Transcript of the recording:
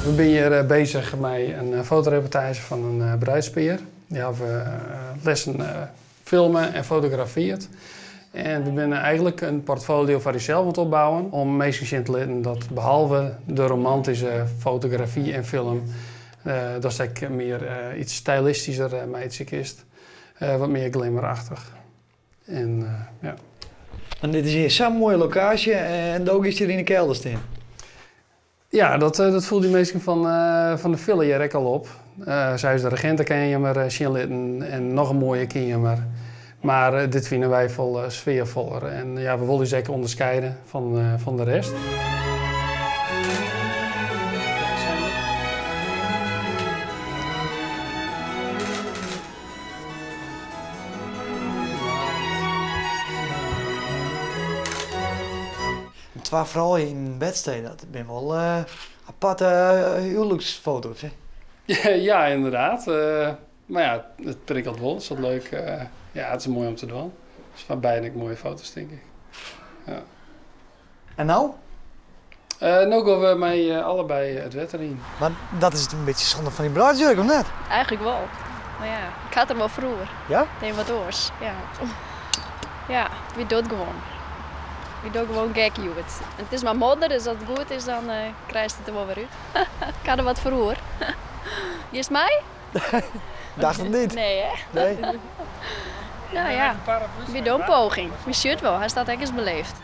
We binne hjir bezich mei in fotoreportaazje fan in bruidspear. Dy hawwe lessen filme en fotografeard. En we binne eigenlik in portfolio foar ússels oan it opbouwen om minsken sjen te litten dat behalve de romantyske fotografy en film, datst ek mear iets stylistysker meitsje kinst. Wat mear glimerachtich. En ja. En dit is hjir sa'n moaie lokaasje en do giest hjir yn de kelder stean. Ja, dat, dat foel dy minsken fan, fan de filla hjir ek al op. Sy is de regintekeamer sjen litten en noch in moaie keamer. Mar dit fine wy folle sfearfoller en ja, we wolle ús ek ûnderskiede fan, fan de rest. Twa froulju yn in bedstee, dat binne wol aparte huweliksfoto's, hè? Ja, ynderdaad. Mar ja, it prikkelet wol. It is wat leuk. Ja, it is moai om te dwaan. It is foar beiden ek moaie foto's, tink ik. Ja. En no? No gean we mei allebei it wetter yn. Mar dat is in bytsje sûnde fan dyn bruidsjurk, of net? Eigenlik wol. Mar ja, ik ha it der wol foar oer. Ja? Nee, wat oars. Ja. Ja, wy dogge it gewoan. Wy dogge gewoan gek hjoed. En it is mar modder, dus as it goed is, dan krijst it der wol wer út. Ik ha der wat foar oer. Giest mei? Dacht it net. Nee, hè? Nee. Nou ja, wy dogge in poging. Wy sjogge it wol. Hast dat ek ris beleefd?